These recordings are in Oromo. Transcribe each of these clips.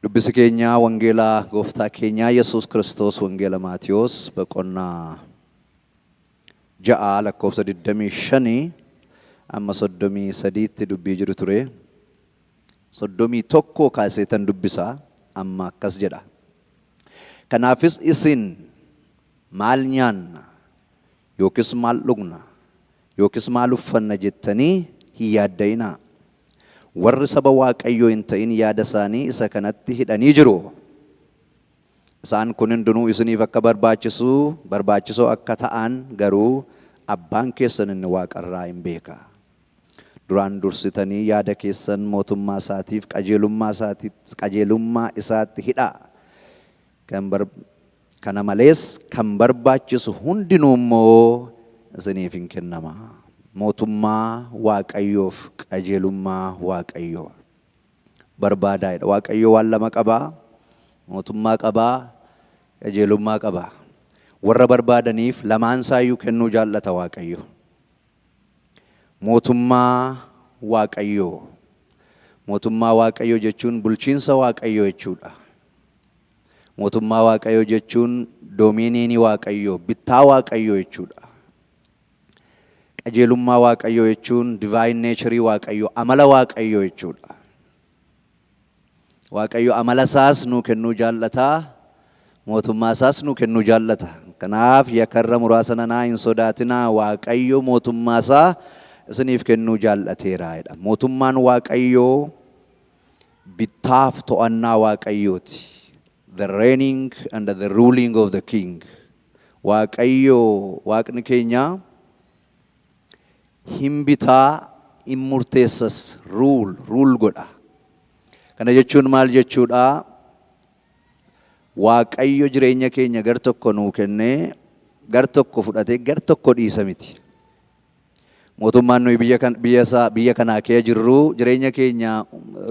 Dubbisi keenya wangeela gooftaa keenyaa Yesuus Kiristoos wangeela Maatiyoos boqonnaa 6 lakkoofsa 25 amma 33tti dubbii jedhu ture. 31 kaaseetan dubbisa amma akkas jedha. Kanaafis isin maal nyaanna yookiis maal dhugna yookiis maal uffanna jettanii hin yaadda'inaa. Warri saba Waaqayyoo hin ta'in yaada isaanii isa kanatti hidhanii jiru. Isaan kun hundinuu isiniif akka barbaachisu barbaachisoo akka ta'an garuu abbaan keessan inni waaqarraa in beeka. Duraan dursitanii yaada keessan mootummaa isaatiif qajeelummaa isaatiif qajeelummaa isaatti hidhaa. Kan bar, kana malees kan barbaachisu hundinuu immoo isiniif in kennama. Mootummaa Waaqayyoof qajeelummaa Waaqayyoo barbaadaa jedha. Waaqayyo waan lama qaba. Mootummaa qaba, qajeelummaa qaba. Warra barbaadaniif lamaan isaayyuu kennuu jaallata Waaqayyo. Mootummaa Waaqayyoo. Mootummaa Waaqayyoo jechuun bulchiinsa Waaqayyoo jechuudha. Mootummaa Waaqayyoo jechuun dominion Waaqayyoo, bittaa Waaqayyoo jechuudha. Qajeelummaa Waaqayyoo jechuun divine nature Waaqayyoo, amala Waaqayyoo jechuudha. Waaqayyo amala isaas nuu kennuu jaallata, mootummaa isaas nuu kennuu jaallata. Kanaaf yakarra muraasa nanaa hin sodaatinaa, Waaqayyo mootummaa isaa isiniif kennuu jaallateera jedha. Mootummaan Waaqayyoo bittaaf to'annaa Waaqayyooti. The reigning and the ruling of the king. Waaqayyo Waaqni keenya hin bitaa, hin murteessas, rule godha. Kana jechuun maal jechuudha? Waaqayyo jireenya keenya gar tokko nuu kennee, gar tokko fudhatee, gar tokko dhiisa miti. Mootummaan nuyi biyya kan biyya isaa biyya kanaa kee jirru jireenya keenya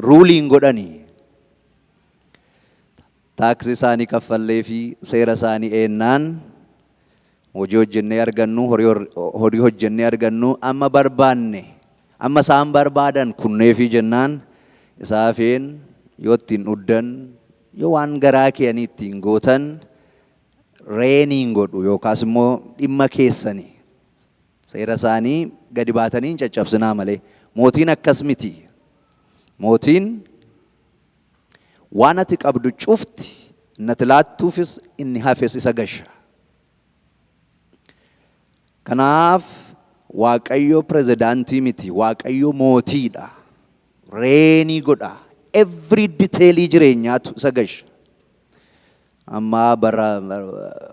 ruling godhanii taaksii isaanii kaffallee fi seera isaanii eennaan hojii hojjennee argannu, horii hojjennee argannu, amma barbaanne amma isaan barbaadan kunneefii jennaan isaafeen yoo ittiin dhuddan, yoo waan garaa keeyanii ittiin gootan reign godhu yookaas immoo dhimma keessanii seera isaanii gadi baatanii hin caccabsinaa malee. Mootiin akkas miti. Mootiin waan ati qabdu cufti innati laattuufis inni hafes isa gasha. Kanaaf Waaqayyo pirezidaantii miti, Waaqayyo mootiidha. Reign godha. Every detail jireenyaatu isa gasha. Amma bara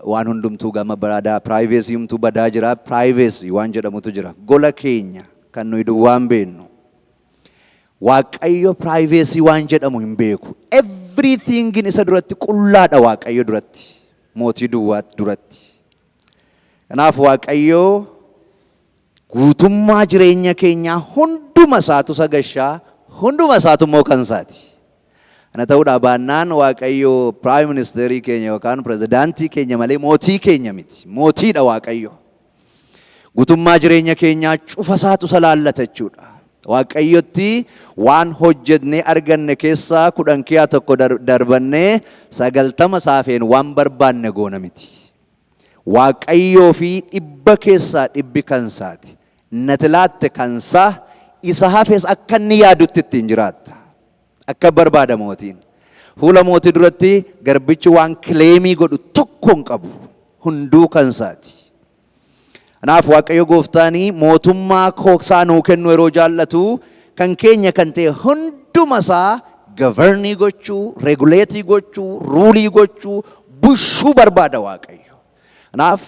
waan hundumtuu gama baradaa privacy humtuu badaa jira. Privacy waan jedhamutu jira. Gola keenya kan nuyi duwwaan beennu. Waaqayyo privacy waan jedhamu hin beeku. Everything isa duratti qullaadha Waaqayyo duratti. Mootii duwwaa duratti. Kanaaf Waaqayyo guutummaa jireenya keenyaa hunduma isaatu isa gashaa, hunduma isaatu immoo kan isaati. Kana ta'uudhaa baannaan Waaqayyo prime ministerii keenya yookaan pirezidaantii keenya malee mootii keenya miti. Mootiidha Waaqayyo. Guutummaa jireenya keenyaa cufa isaatu isa laallata jechuudha. Waaqayyotti waan hojjennee arganne keessaa 10 kiyaa tokko darbannee 90 saafeen waan barbaanne goona miti. Waaqayyoo fi 100 keessaa 100 kan isaati. Nati laatte kan isaa, isa hafes akka inni yaadutti ittiin jiraatta. Akka barbaada mootiin. Fuula mootii duratti garbichi waan claim godhu tokko hin qabu. Hunduu kan isaati. Kanaaf Waaqayyo gooftaanii mootummaa isaa nuu kennu yeroo jaallatu kan keenya kan ta'e hunduma isaa govern gochuu, regulate gochuu, rule gochuu, bushuu barbaada Waaqayyo. Kanaaf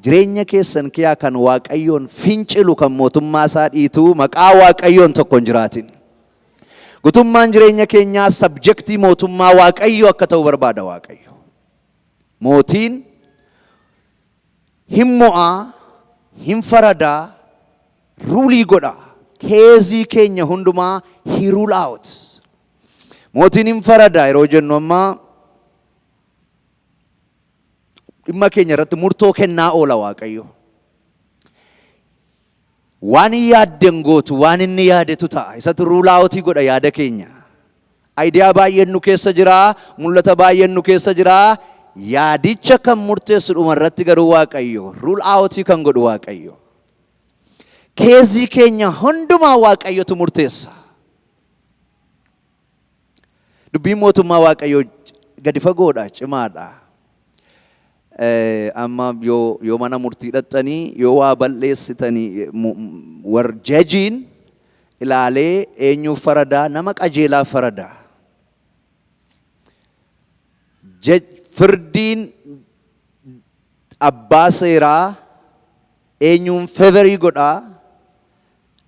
jireenya keessan kiyaa kan Waaqayyoon fincilu, kan mootummaa isaa dhiitu, maqaa Waaqayyoon tokko hin jiraatin. Guutummaan jireenya keenyaa subject mootummaa Waaqayyoo akka ta'u barbaada Waaqayyo. Mootiin hin mo'aa, hin faradaa, rule godha. Case keenya hundumaa he rule out. Mootiin hin faradaa yeroo jennu amma dhimma keenya irratti murtoo kennaa oola Waaqayyo. Waan hin yaadden gootu, waan inni yaadetu ta'a. Isatu rule out godha yaada keenya. Idea baay'een nu keessa jira, mul'ata baay'een nu keessa jira. Yaadicha kan murteessu dhuma irratti garuu Waaqayyo. Rule out kan godhu Waaqayyo. Case keenya hundumaa Waaqayyotu murteessa. Dubbiin mootummaa Waaqayyoo gadi fagoodha, cimaadha. Amma yoo mana murtii dhaxxanii, yoo waa balleessitanii, war judgeiin ilaalee eenyuuf faradaa? Nama qajeelaa faradaa. Firdiin abbaa seeraa eenyuun favor godhaa?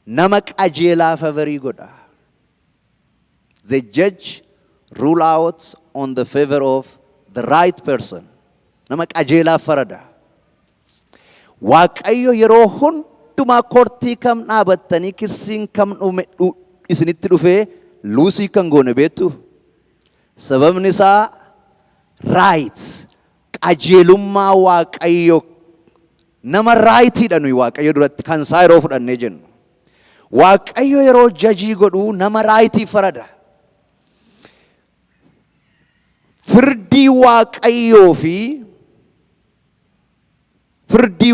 Nama qajeelaa favor godhaa. The judge rule out on the favor of the right person. Nama qajeelaa farada. Waaqayyo yeroo hundumaa court kam dhaabattanii, kissiin kam dhume isinitti dhufee lose kan goone beektu. Sababni isaa right, qajeelummaa Waaqayyo, nama rightiidha nuyi Waaqayyo duratti kan isaa yeroo fudhannee jennu. Waaqayyo yeroo judge godhu nama right farada. Firdii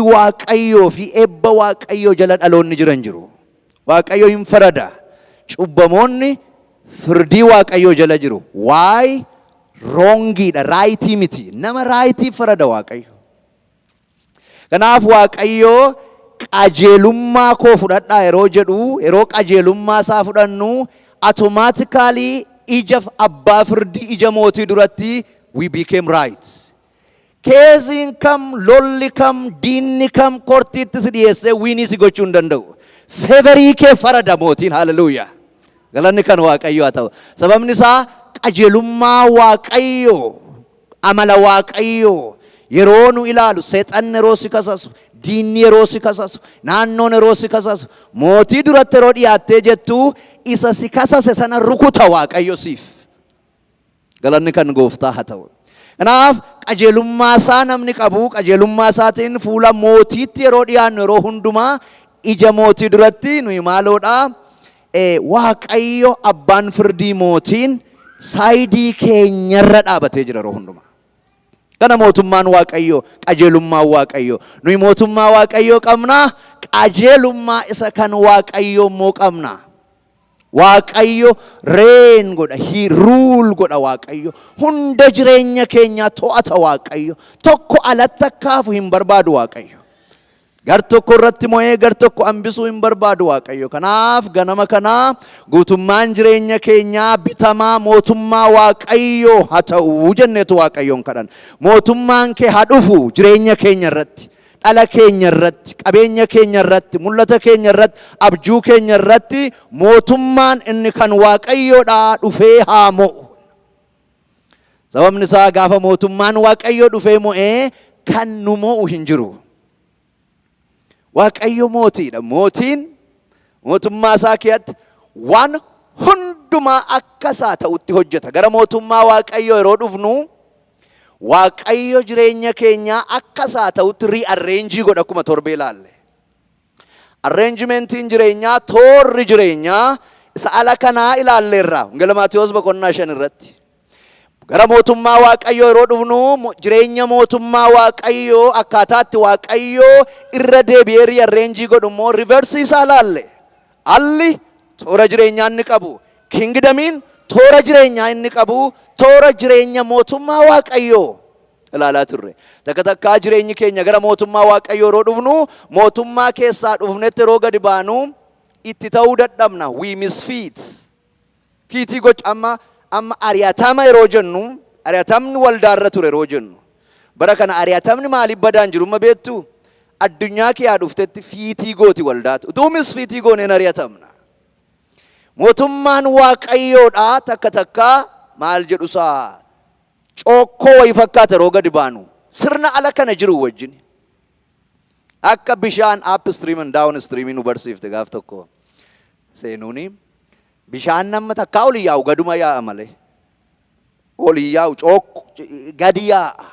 Waaqayyoo fi eebba Waaqayyoo jala dhaloonni jiran jiru. Waaqayyo hin farada. Cubbamoonni firdii Waaqayyoo jala jiru. Waay wrongiidha, right miti. Nama right farada Waaqayyo. Kanaaf Waaqayyoo qajeelummaa koo fudhadhaa yeroo jedhu, yeroo qajeelummaa isaa fudhannu, automatically ija abbaa firdii, ija mootii duratti we became right. Caseiin kam, lolli kam, diinni kam courtiitti si dhiyeessee win si gochuu hin danda'u. Favor kee farada mootiin, haleluuyaa. Galanni kan Waaqayyo haa ta'u. Sababni isaa qajeelummaa Waaqayyo, amala Waaqayyo yeroo nu ilaalu, seexanni yeroo si kasasu, diinni yeroo si kasasu, naannoon yeroo si kasasu, mootii duratti yeroo dhiyaattee jettu, isa si kasase sana rukuta Waaqayyo siif. Galanni kan Gooftaa haa ta'u. Kanaaf qajeelummaa isaa namni qabu, qajeelummaa isaatiin fuula mootiitti yeroo dhiyaannu, yeroo hundumaa ija mootii duratti nuyi maaloodha? Waaqayyo abbaan firdii mootiin side keenyarra dhaabatee jira yeroo hundumaa. Kana mootummaan Waaqayyo, qajeelummaan Waaqayyo. Nuyi mootummaa Waaqayyoo qabna, qajeelummaa isa kan Waaqayyo immoo qabna. Waaqayyo reign godha, he rule godha Waaqayyo. Hunda jireenya keenyaa to'ata Waaqayyo. Tokko alatti akka hafu hin barbaadu Waaqayyo. Gar tokko irratti mo'ee gar tokko hambisuu hin barbaadu Waaqayyo. Kanaaf ganama kanaa guutummaan jireenya keenyaa bitamaa mootummaa Waaqayyo haa ta'u jenneetu Waaqayyoon kadhan. Mootummaan kee haa dhufu jireenya keenya irratti, dhala keenya irratti, qabeenya keenya irratti, mul'ata keenya irratti, abjuu keenya irratti mootummaan inni kan Waaqayyoodhaa dhufee haa mo'u. Sababni isaa gaafa mootummaan Waaqayyoo dhufee mo'ee kan nu mo'u hin jiru. Waaqayyo mootiidha. Mootiin mootummaa isaa keessatti waan hundumaa akka isaa ta'utti hojjeta. Gara mootummaa Waaqayyoo yeroo dhufnu, Waaqayyo jireenya keenyaa akka isaa ta'utti rearrange godha, akkuma torbee ilaalle. Arrangementiin jireenyaa, toorri jireenyaa isa ala kanaa ilaalleerra. Wangeela Maatiyuus boqonnaa 5 irratti. Gara mootummaa Waaqayyoo yeroo dhufnu, jireenya mootummaa Waaqayyoo akkaataatti Waaqayyoo irra deebi'ee rearrange godhu immoo reverse isaa laalle. Alli toora jireenyaa inni qabu, kingdomiin toora jireenyaa inni qabu, toora jireenya mootummaa Waaqayyoo ilaalaa turre. Takka takkaa jireenyi keenya gara mootummaa Waaqayyoo yeroo dhufnu, mootummaa keessaa dhufnetti yeroo gadi baanu itti ta'uu dadhabna. We misfit. Fit gocha amma ari'atama yeroo jennu, ari'atamni waldaarra ture yeroo jennu, bara kana ari'atamni maaliif badaan jiru ma beektu? Addunyaa kee dhuftetti fit gooti waldaatu. Utuu misfit gooneen ari'atamna. Mootummaan Waaqayyoodha takka takka maal jedhu isaa cookkoo wayii fakkaata yeroo gadi baanu sirna ala kana jiru wajjin. Akka bishaan up stream and down stream nu barsiifte gaaf tokko seenuuni, bishaan nama takkaa ol yaa'u gaduma yaa'a malee ol yaa'u cookko gadi yaa'a.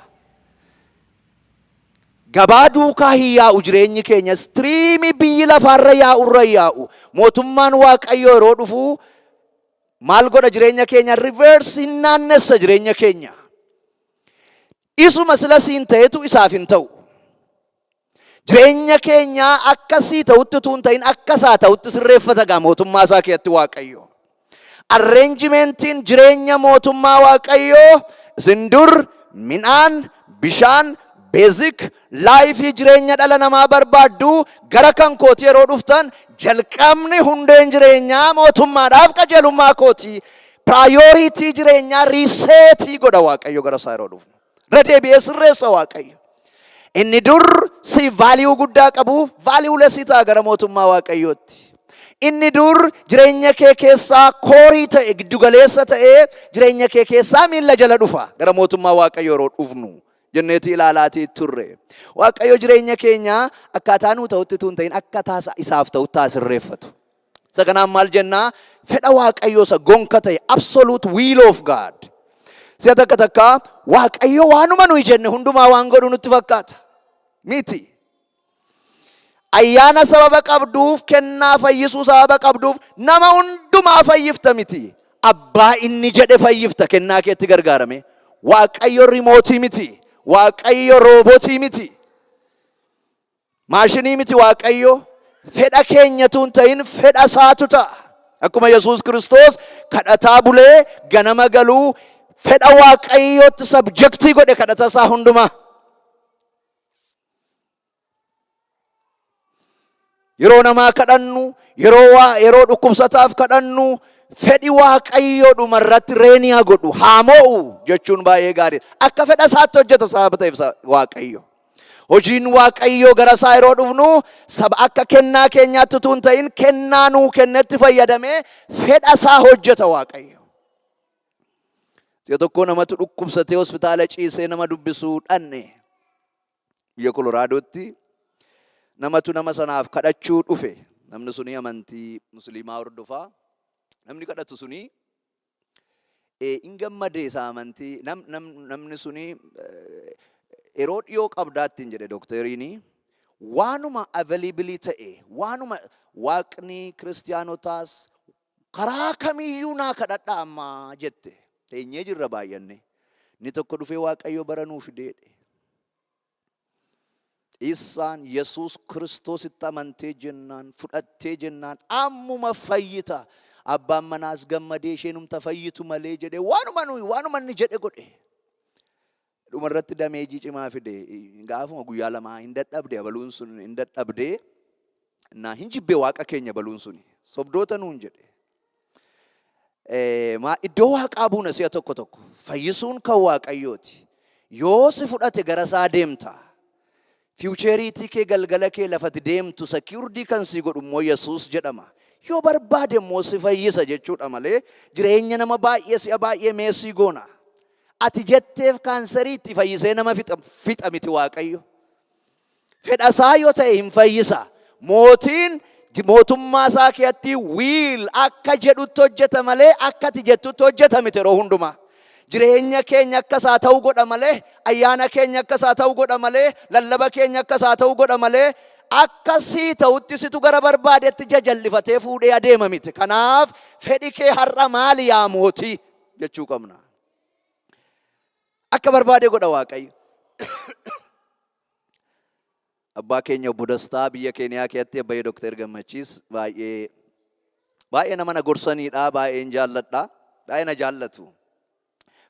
Gabaa duukaa hin yaa'u jireenyi keenya, stream biyyi lafaarra yaa'urra yaa'u. Mootummaan Waaqayyoo yeroo dhufu Maal godha jireenya keenya? Reverse hin naannessa jireenya keenya. Isuma sila siin ta'etu isaaf hin ta'u. Jireenya keenya akka sii ta'utti utuu hin ta'in akka isaa ta'utti sirreeffata gaa mootummaa isaa keessatti Waaqayyo. Arreenjimentiin jireenya mootummaa Waaqayyoo isin dur midhaan, bishaan, basic life jireenya dhala namaa barbaaddu gara kan kooti yeroo dhuftan jalqabni hundeen jireenyaa mootummaadhaaf qajeelummaa kooti. Priority jireenyaa reset godha Waaqayyo gara isaa yeroo dhufnu. Irra deebi'ee sirreessa Waaqayyo. Inni dur si value guddaa qabu valueless ta'a gara mootummaa Waaqayyootti. Inni dur jireenya kee keessaa core ta'e, giddugaleessa ta'e, jireenya kee keessaa miilla jala dhufa gara mootummaa Waaqayyoo yeroo dhufnu jenneeti ilaalaatii turre. Waaqayyo jireenya keenya akkaataa nuu ta'utti tun ta'in akkaataa isaaf ta'utti haa sirreeffatu. Isa kanaan maal jennaa? Fedha Waaqayyoo isa gonka ta'e, absolute will of God. Si'a takka takka Waaqayyo waanuma nuyi jenne hundumaa waan godhu nutti fakkaata. Miti. Ayyaana sababa qabduuf, kennaa fayyisuu sababa qabduuf nama hundumaa fayyifta miti. Abbaa inni jedhe fayyifta kennaa keetti gargaarame. Waaqayyo remote miti. Waaqayyo robot miti. Maashinii miti Waaqayyo. Fedha keenyatu hin ta'in fedha isaatu ta'a. Akkuma Yesuus Kiristoos kadhataa bulee ganama galuu fedha Waaqayyootti subject godhe kadhata isaa hundumaa. Yeroo namaa kadhannu, yeroo dhukkubsataaf kadhannu, fedhi Waaqayyoo dhumarratti reeniyaa godhu haa mo'u jechuun baay'ee gaariidha. Akka fedha isaatti hojjeta sababa ta'eef Waaqayyo. Hojiin Waaqayyoo gara isaa yeroo dhufnu saba akka kennaa keenyaatti utuu hin ta'in kennaa nuu kennetti fayyadamee fedha isaa hojjeta Waaqayyo. Si'a tokko namatu dhukkubsatee hospitaala ciisee nama dubbisuu dhanne. Biyya Koloraadotti namatu nama sanaaf kadhachuu dhufe. Namni suni amantii Musliimaa hordofaa. Namni kadhatu suni in gammadee isa amantii namni suni yeroo dhiyoo qabdaattiin jedhe dookteriini. Waanuma available ta'e, waanuma waaqni kiristiyaanotaas karaa kamiyyuu naa kadhadha ammaa jette. Teenyee jirra baay'anne. Inni tokko dhufee Waaqayyo bara nuu fideedhe. Isaan Yesuus Kiristoositti amantee jennaan, fudhattee jennaan, ammuma fayyita. Abbaan manaas gammadee isheenumta fayyitu malee jedhee waanuma nuyi waanuma inni jedhe godhe. Dhumarratti damage cimaa fide. Gaafuma guyyaa lamaa hin dadhabde, abaluun sun hin dadhabde. Na hin jibbe waaqa keenya baluun suni. Sobdoota nuun jedhe. Iddoo waaqaa buuna si'a tokko tokko. Fayyisuun kan Waaqayyooti. Yoo si fudhate gara isaa deemta. Future kee, galgala kee, lafati deemtu secured kan si godhu immoo Yesuus jedhama. Yoo barbaade immoo si fayyisa jechuudha malee jireenya nama baay'ee si'a baay'ee mess goona. Ati jetteef kaansarii itti fayyisee nama fixa miti Waaqayyo. Fedha isaa yoo ta'e hin fayyisa. Mootiin mootummaa isaa keessatti will akka jedhutti hojjeta malee akka ati jettutti hojjeta miti yeroo hundumaa. Jireenya keenya akka isaa ta'u godha malee, ayyaana keenya akka isaa ta'u godha malee, lallaba keenya akka isaa ta'u godha malee, akkasii ta'utti situ gara barbaadetti jajallifatee fuudhee adeema miti. Kanaaf fedhi kee har'a maali yaa mootii jechuu qabna. Akka barbaade godha Waaqayyo. Abbaa keenya obbo Dastaa biyya Keeniyaa keessatti abbayyee Dooktar Gammachiis baay'ee baay'ee nama na gorsaniidha, baay'een jaalladha, baay'ee na jaallatu.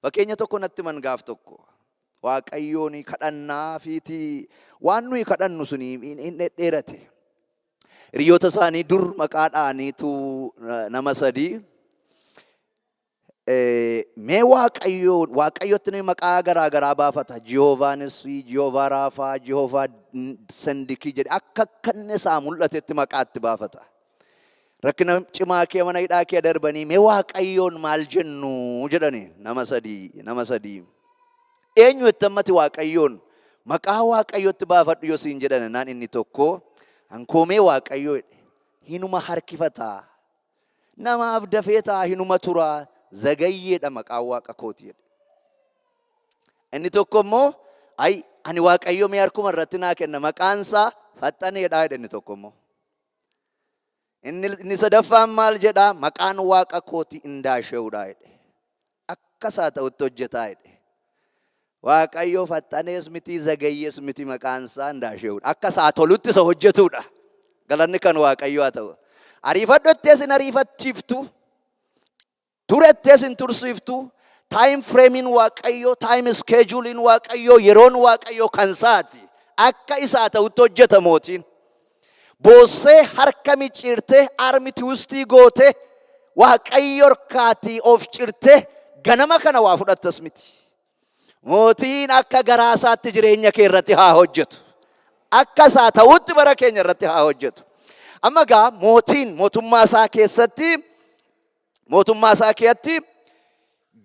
Fakkeenya tokko natti himan gaaf tokko. Waaqayyoon kadhannaa fiitii waan nuyi kadhannu suni hin dhedheerate. Hiriyoota isaanii dur maqaa dha'aniitu nama sadii mee Waaqayyoon Waaqayyotti nuyi maqaa garaa garaa baafata. Jihoovaanis, Jihoovaa Raafaa, Jihoovaa Sandikii jedhe akka akka isaa mul'atetti maqaatti baafata. Rakkina cimaa kee mana hidhaa kee darbanii mee Waaqayyoon maal jennu jedhani nama sadii nama sadii. Eenyu itti ammati Waaqayyoon maqaa Waaqayyotti baafadhu yoo siin jedhan naan inni tokko hankoomee Waaqayyoo jedhe hinuma harkifataa. Namaaf dafee ta'a, hinuma turaa, zagayyeedha maqaan waaqa kooti jedhe. Inni tokko immoo ay ani Waaqayyo mee harkuma irratti naa kenna, maqaan isaa faxxaneedha jedhe inni tokko immoo. Inni sadaffaan maal jedhaa? Maqaan Waaqa kootii indaashe'uudha jedhe. Akka isaa ta'utti hojjetaa jedhe. Waaqayyo faxxanees miti zagayyees miti maqaan isaa indaashe'uudha. Akka isaa tolutti isa hojjetuudha. Galanni kan Waaqayyoo haa ta'u. Ariifadhu jettees hin ariifachiiftu. Turettees hin tursiiftu. Time frameiin Waaqayyoo, time scheduleiin Waaqayyoo, yeroon Waaqayyoo kan isaati. Akka isaa ta'utti hojjeta mootiin. Boossee harka micciirtee arm twistii gootee Waaqayyo harkaatii of cirtee ganama kana waa fudhattas miti. Mootiin akka garaa isaatti jireenya kee irratti haa hojjetu. Akka isaa ta'utti bara keenya irratti haa hojjetu. Amma gaa mootiin mootummaa isaa keessatti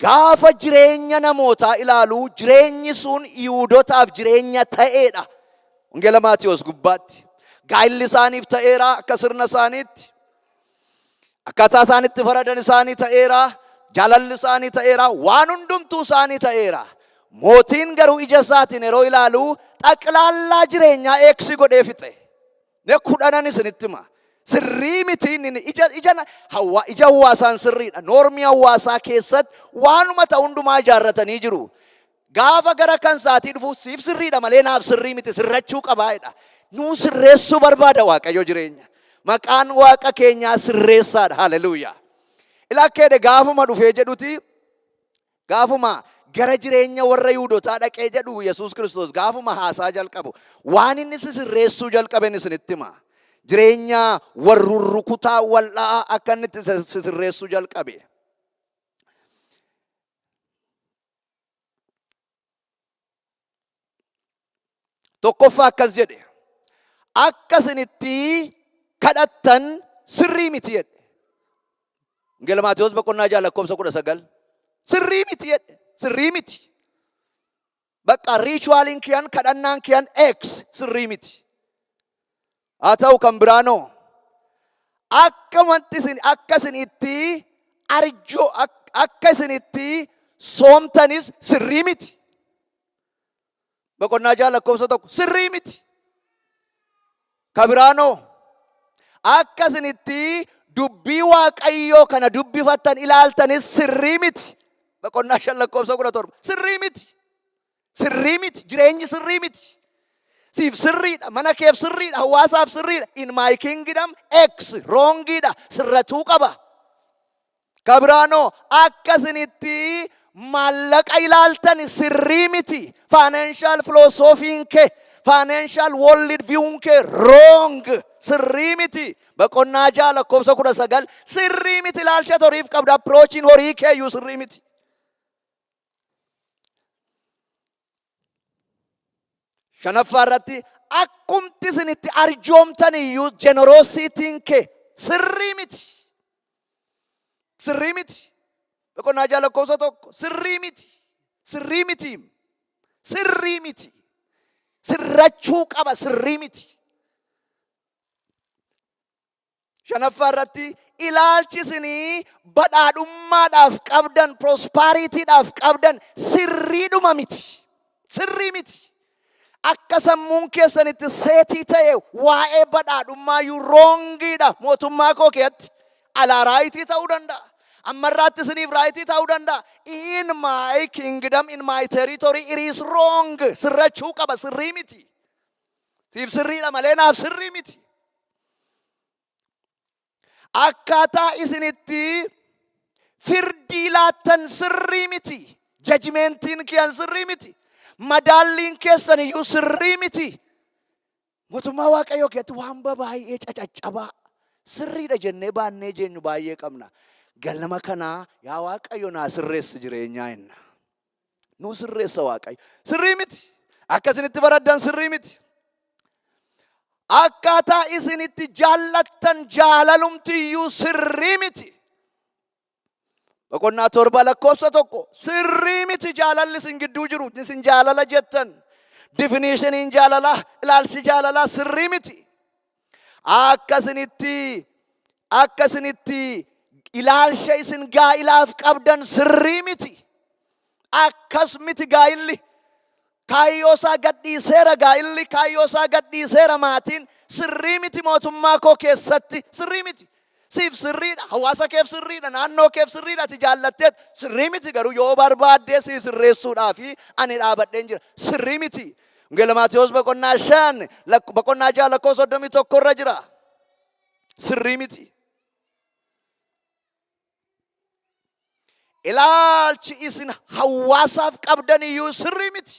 gaafa jireenya namootaa ilaalu jireenyi sun Yihuudotaaf jireenya ta'eedha. Wangeela Maatiyos gubbaatti. Gaa'illi isaaniif ta'eera akka sirna isaaniitti. Akkaataa isaan itti faradan isaanii ta'eera. Jaalalli isaanii ta'eera. Waan hundumtuu isaanii ta'eera. Mootiin garuu ija isaatiin yeroo ilaalu xaqlaallaa jireenyaa X godhee fixe. Ne kudhanan isinitti hima. Sirrii miti inni ija hawaasaan sirriidha. Normii hawaasaa keessatti waanuma ta'u hundumaa ijaarratanii jiru. Gaafa gara kan isaatii dhufu siif sirriidha malee naaf sirrii miti sirrachuu qabaadha. Nuu sirreessuu barbaada Waaqayyo jireenya. Maqaan Waaqa keenyaa sirreessaadha. Haleluuyaa. Ilakkeedhe gaafuma dhufee jedhuti gaafuma gara jireenya warra Yihuudotaa dhaqee jedhu Yesuus Kiristoos gaafuma haasaa jalqabu waan inni sirreessuu jalqaben isinitti hima. Jireenya warrurrukutaa wal'aa akka inni itti sirreessuu jalqabe. Tokkoffaa akkas jedhe. Akka isin itti kadhattan sirrii miti jedhe. Wangeela Maatewos boqonnaa 6 lakkoofsa 19. Sirrii miti jedhe. Sirrii miti. Bakka ritualiin kiyan kadhannaan kiyan X sirrii miti. Haa ta'u kan biraanoo akka wanti isin akka isin itti arjoo akka isin itti soomtanis sirrii miti. Boqonnaa 6 lakkoofsa 1 sirrii miti. Ka biraanoo akka isin itti dubbii Waaqayyoo kana dubbifattan ilaaltanis sirrii miti. Boqonnaa 5 lakkoofsa 17 sirrii miti. Sirrii miti. Jireenyi sirrii miti. Siif sirriidha. Mana keef sirriidha. Hawaasaaf sirriidha. In my kingdom X wrongiidha. Sirratuu qaba. Ka biraanoo akka isin itti maallaqa ilaaltan sirrii miti. Financial philosophiin kee, financial world view'n kee wrong sirrii miti. Boqonnaa 6 lakkoofsa 19 sirrii miti ilaalcha horiif qabda. Approachiin horii kee iyyuu sirrii miti. Shanaffaa irratti akkumti isin itti arjoomtan iyyuu generosityn kee sirrii miti. Sirrii miti. Boqonnaa 6 lakkoofsa 1 sirrii miti. Sirrii miti. Sirrii miti. Sirrachuu qaba sirrii miti. Shanaffaa irratti ilaalchi isinii badhaadhummaadhaaf qabdan prosperitydhaaf qabdan sirriidhuma miti. Sirrii miti. Akka sammuun keessanitti setii ta'e waa'ee badhaadhummaa iyyuu wrongiidha mootummaa koo keessatti. Alaa rightii ta'uu danda'a. Ammarraatti isiniif rightii ta'uu danda'a. In my kingdom, in my territory, it is wrong. Sirrachuu qaba, sirrii miti. Siif sirriidha malee naaf sirrii miti. Akkaataa isinitti firdii laattan sirrii miti. Judgmentiin kiyan sirrii miti. Madaalliin keessan iyyuu sirrii miti. Mootummaa Waaqayyoo keessatti waan baay'ee cacaccabaa sirriidha jennee baannee jeenyu baay'ee qabna. Galma kanaa yaa Waaqayyo naa sirreessi jireenyaa jenna. Nuu sirreessa Waaqayyo. Sirrii miti. Akka isinitti baraddan sirrii miti. Akkaataa isinitti jaallattan jaalalumti iyyuu sirrii miti. Boqonnaa 7 lakkoofsa 1 sirrii miti jaalalli isin gidduu jiru isin jaalala jettan. Definitioniin jaalalaa ilaalchi jaalalaa sirrii miti. Akka isinitti ilaalcha isin gaa'ilaaf qabdan sirrii miti. Akkas miti gaa'illi. Kaayyoo isaa gadhiiseera gaa'illi, kaayyoo isaa gadhiiseera maatiin. Sirrii miti mootummaa koo keessatti, sirrii miti. Siif sirriidha, hawaasa keef sirriidha, naannoo keef sirriidha, ati jaallatteet sirrii miti garuu yoo barbaaddee sii sirreessuudhaa fi ani dhaabadheen jira. Sirrii miti. Wangeela Maatewos boqonnaa 5 boqonnaa 6 lakkoofsa 31 irra jira. Sirrii miti. Ilaalchi isin hawaasaaf qabdan iyyuu sirrii miti.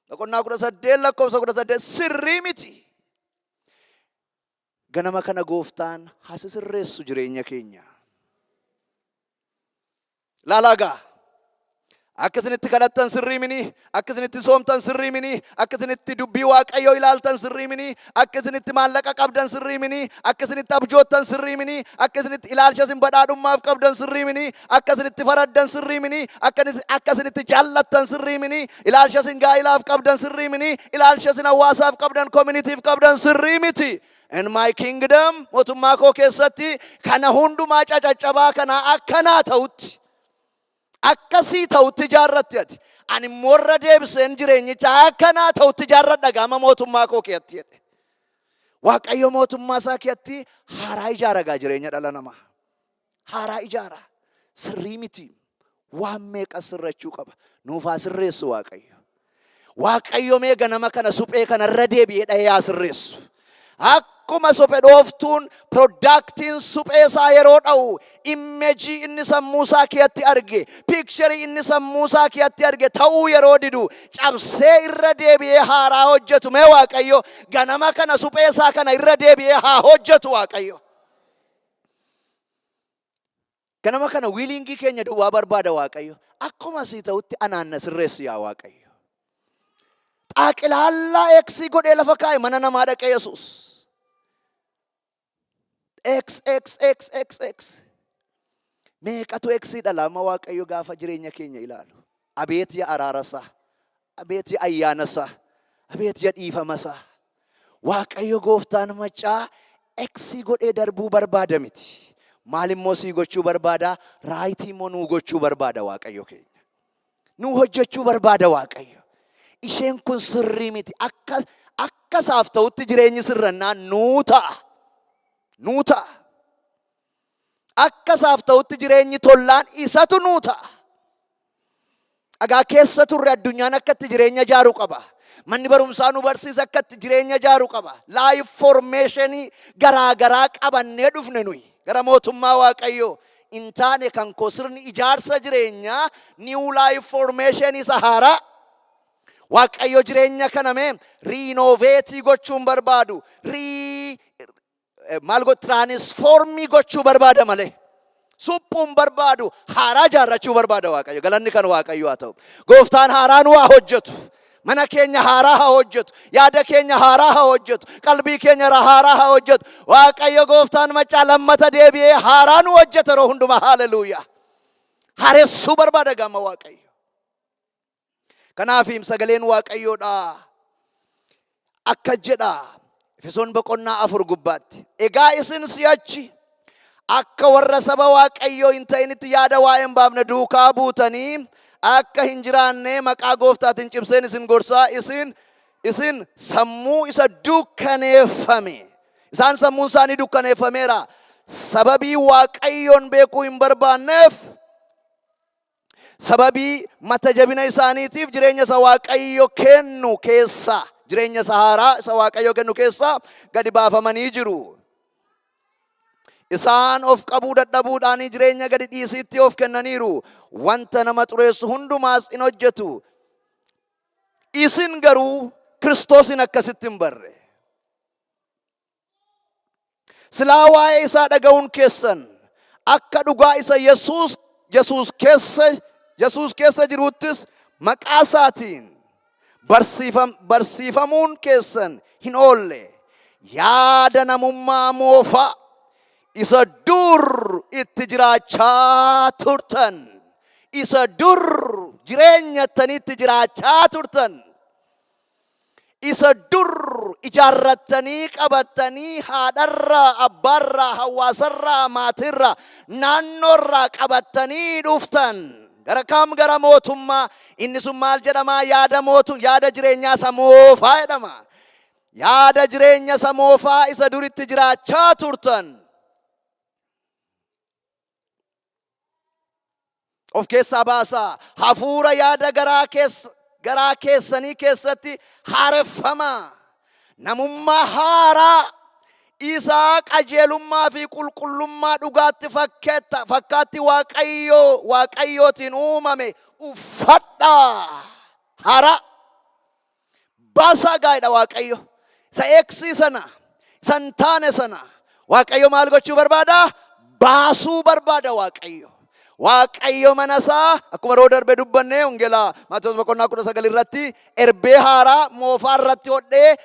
Boqonnaa 18 lakkoofsa 18 sirrii miti. Ganama kana gooftaan haa sisirreessu jireenya keenya. Laalaa gaa. Akka isin itti kadhattan sirrii mini, akka isin itti soomtan sirrii mini, akka isin itti dubbii Waaqayyoo ilaaltan sirrii mini, akka isin itti maallaqa qabdan sirrii mini, akka isin itti abjoottan sirrii mini, akka isin itti ilaalcha isin badhaadhummaaf qabdan sirrii mini, akka isin itti faraddan sirrii mini, akka isin itti jaallattan sirrii mini, ilaalcha isin gaa'ilaaf qabdan sirrii mini, ilaalcha isin hawaasaaf qabdan, communityf qabdan sirrii miti. In my kingdom, mootummaa koo keessatti kana hundumaa cacaccabaa kana akkanaa ta'utti. Akkasii ta'utti ijaarratti ati. Ani immoo irra deebiseen jireenyicha akkanaa ta'utti ijaarradha gaama mootummaa koo keetti jedhe. Waaqayyo mootummaa isaa keetti haaraa ijaara gaa jireenya dhala namaa. Haaraa ijaara. Sirrii miti. Waan meeqa sirrachuu qaba. Nuuf haa sirreessu Waaqayyo. Waaqayyo mee ganama kana suphee kana irra deebi'ee dhahee haa sirreessu. Akkuma suphe dhooftuun productiin suphee isaa yeroo dha'u imejii inni sammuu isaa keetti arge, piikcharii inni sammuu isaa keetti arge ta'uu yeroo didu cabsee irra deebi'ee haaraa hojjetu. Mee Waaqayyo ganama kana suphee isaa kana irra deebi'ee haa hojjetu Waaqayyo. Ganama kana wiiliingii keenya duwwaa barbaada Waaqayyo. Akkuma sii ta'utti anaan na sirreessi yaa Waaqayyo. Xaaqilaallaa eeksii godhee lafa kaa'e mana namaa dhaqee Yesuus. X X X X X. Meeqatu X dhala amma Waaqayyo gaafa jireenya keenya ilaalu. Abeet ya araarasaa. Abeet ya ayyaanasaa. Abeet ya dhiifamasaa. Waaqayyo gooftaan maccaa X godhee darbuu barbaada miti. Maal immoo sii gochuu barbaada? Raayitii immoo nuu gochuu barbaada Waaqayyo keenya. Nuu hojjechuu barbaada Waaqayyo. Isheen kun sirrii miti. Akka akka isaaf ta'utti jireenyi sirrannaan nuu ta'a. Nuu ta'a. Akka isaaf ta'utti jireenyi tollaan isatu nuu ta'a. Dhagaa keessa turre addunyaan akka itti jireenya ijaaru qaba. Manni barumsaa nu barsiisa akka itti jireenya ijaaru qaba. Life formationii garaa garaa qabannee dhufne nuyi gara mootummaa Waaqayyoo. Hin taane kan koo sirni ijaarsa jireenyaa new life formation isa haaraa. Waaqayyo jireenya kana mee riinooveetii gochuun barbaadu. Rii maal godhu tiraanisfoormii gochuu barbaada malee. Suphuun barbaadu haaraa ijaarrachuu barbaada Waaqayyo. Galanni kan Waaqayyo haa ta'u. Gooftaan haaraa nu haa hojjetu. Mana keenya haaraa haa hojjetu. Yaada keenya haaraa haa hojjetu. Qalbii keenya haaraa haa hojjetu. Waaqayyo gooftaan maccaa lammata deebi'ee haaraa nu hojjeta yeroo hundumaa. Haleluuyaa. Haaressuu barbaada gama Waaqayyo. Kanaaf sagaleen Waaqayyoodha akka jedha Efesoon boqonnaa 4 gubbaatti. Egaa isin si'achi akka warra saba Waaqayyoo hin ta'initti yaada waa'ee hin baafne duukaa buutanii akka hin jiraanne maqaa gooftaatiin cimseen isin gorsaa isin sammuu isa dukkaneeffame. Isaan sammuun isaanii dukkaneeffameera. Sababii Waaqayyoon beekuu hin barbaanneef Sababii mata jabina isaaniitiif jireenya isa Waaqayyo kennu keessaa, jireenya isa haaraa isa Waaqayyo kennu keessaa gadi baafamanii jiru. Isaan of qabuu dadhabuudhaan jireenya gadi dhiisiitti of kennaniiru. Wanta nama xureessu hundumaas in hojjetu. Isin garuu Kiristoosin akkasitti hin barre. Silaa waa'ee isaa dhaga'uun keessan akka dhugaa isa Yesuus Yesuus keessa Yesuus keessa jiruuttis maqaa isaatiin barsiifam, barsiifamuun keessan hin oolle. Yaada namummaa moofaa isa dur itti jiraachaa turtan, isa dur jireenyattanii itti jiraachaa turtan Isa dur ijaarrattanii qabattanii haadharraa, abbaarraa, hawaasarraa, maatiirraa, naannoorraa qabattanii dhuftan. Gara kam? Gara mootummaa. Inni sun maal jedhama? Yaada mootu, yaada jireenyaa isa moofaa jedhama. Yaada jireenya isa moofaa isa duritti jiraachaa turtan of keessaa baasaa. Hafuura yaada garaa keessa garaa keessanii keessatti haareffamaa. Namummaa haaraa isaa qajeelummaa fi qulqullummaa dhugaatti fakkaatti Waaqayyootiin uumame uffadhaa. Haaraa. Baasaa gaa'idha Waaqayyo. Isa eeksii sana, isa hin taane sana Waaqayyo maal gochuu barbaada? Baasuu barbaada Waaqayyo. Waaqayyo mana isaa akkuma yeroo darbe dubbanne, Wangeelaa Maatewos boqonnaa 19 irratti, erbee haaraa moofaa irratti hodhee,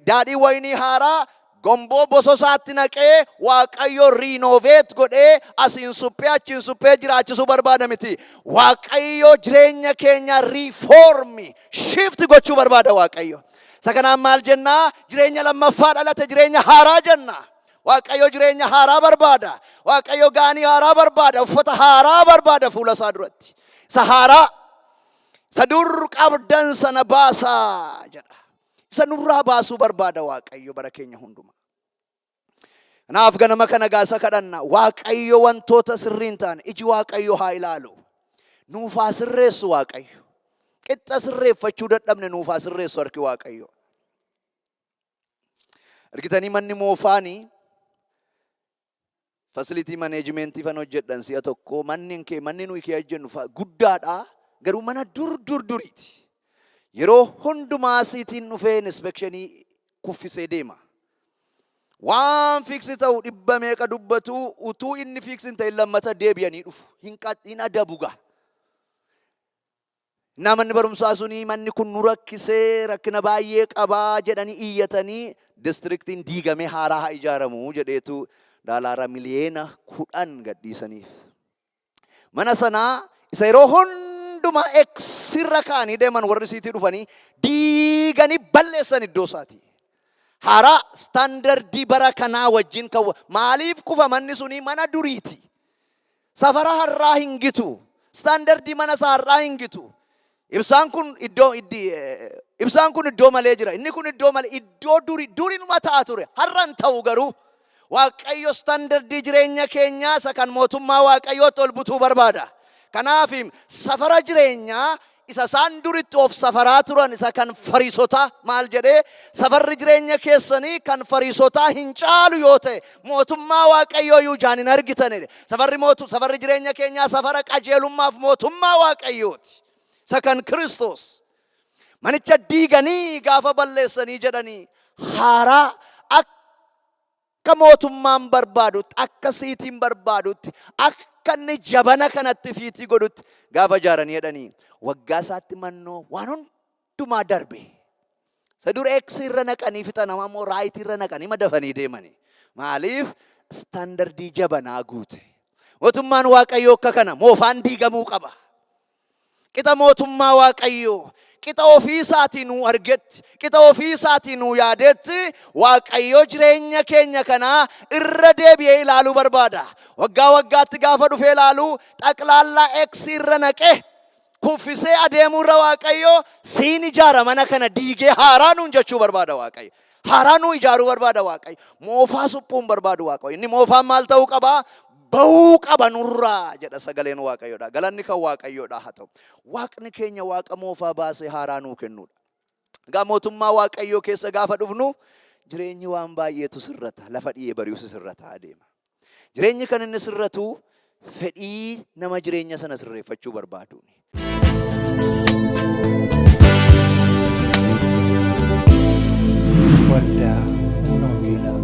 daadhii wayinii haaraa gomboo bososaatti naqee, Waaqayyo renovate godhee, asiin suphee achiin suphee jiraachisuu barbaada miti. Waaqayyo jireenya keenya reform, shift gochuu barbaada Waaqayyo. Isa kanaan maal jennaa? Jireenya lammaffaa dhalate, jireenya haaraa jenna. Waaqayyo jireenya haaraa barbaada. Waaqayyo gaanii haaraa barbaada. Uffata haaraa barbaada fuula isaa duratti. Isa haaraa. Isa dur qabdan sana baasaa jedha. Isa nurraa baasuu barbaada Waaqayyo bara keenya hundumaa. Kanaaf ganama kana gaasa kadhanna. Waaqayyo wantoota sirrii hin taane iji Waaqayyo haa ilaalu. Nuuf haa sirreessu Waaqayyo. Qixxa sirreeffachuu dadhabne, nuuf haa sirreessu harki Waaqayyo. Argitanii, manni moofaanii, facility management fan hojjedhan si'a tokko, manni kee, manni nuyi kee hojjennu guddaadha, garuu mana dur dur duriiti. Yeroo hundumaa cityn dhufee inspection kuffisee deema. Waan fix ta'u dhibba meeqa dubbatu, utuu inni fix hin ta'in lammata deebi'anii dhufu. Hin adabu gaa. Manni barumsaa suni, manni kun nu rakkisee, rakkina baay'ee qabaa jedhanii iyyatanii, districtiin diigamee haaraa haa ijaaramu jedheetu daalaara miliyeena 10 gadhiisaniif. Mana sanaa isa yeroo hundumaa eksirra kaanii deeman, warri city dhufanii diiganii balleessan iddoo isaati. Haaraa standard bara kanaa wajjin kan maaliif kufa? Manni suni mana duriiti. Safara har'aa hin gitu. Standard mana isaa har'aa hin gitu. Ibsaan kun iddoo malee jira. Inni kun iddoo malee, iddoo duri durinuma ta'a ture. Har'a hin ta'u garuu. Waaqayyo standard jireenya keenyaa isa kan mootummaa Waaqayyootti ol butuu barbaada. Kanaaf safara jireenyaa isa isaan duritti of safaraa turan, isa kan Fariisotaa maal jedhee, safarri jireenya keessanii kan Fariisotaa hin caalu yoo ta'e, mootummaa Waaqayyoo iyyuu ijaan hin argitanidha. Safarri jireenya keenyaa safara qajeelummaaf mootummaa Waaqayyooti. Isa kan Kiristoos. Manicha diiganii gaafa balleessanii jedhanii, haaraa akka mootummaan barbaadutti, akka cityn barbaadutti, akka inni jabana kanatti fit godhutti gaafa ijaaranii jedhanii, waggaa isaatti mannoo waan hundumaa darbe. Isa dur X irra naqanii fixan, amma immoo right irra naqanii madafanii deemanii. Maaliif? Standard jabanaa guute. Mootummaan Waaqayyoo akka kana moofaan diigamuu qaba. Qixa mootummaa Waaqayyoo, qixa ofii isaatii nuu argetti, qixa ofii isaatii nuu yaadetti Waaqayyo jireenya keenya kanaa irra deebi'ee ilaaluu barbaada. Waggaa waggaatti gaafa dhufee ilaalu, xaqlaallaa X irra naqee kuffisee adeemuu irra, Waaqayyo siin ijaara, mana kana diigee haaraa nuun jechuu barbaada Waaqayyo. Haaraa nuu ijaaruu barbaada Waaqayyo. Moofaa suphuun barbaadu Waaqayyo. Inni moofaan maal ta'uu qabaa? Ba'uu qaba nurraa jedha sagaleen Waaqayyoodha. Galanni kan Waaqayyoodha haa ta'u. Waaqni keenya Waaqa moofaa baasee haaraa nuu kennuudha. Egaa mootummaa Waaqayyoo keessa gaafa dhufnu, jireenyi waan baay'eetu sirrata. Lafa dhiyee bari'us sirrataa adeema. Jireenyi kan inni sirratu fedhii nama jireenya sana sirreeffachuu barbaaduuni. Waldaa Humna Wangeelaa.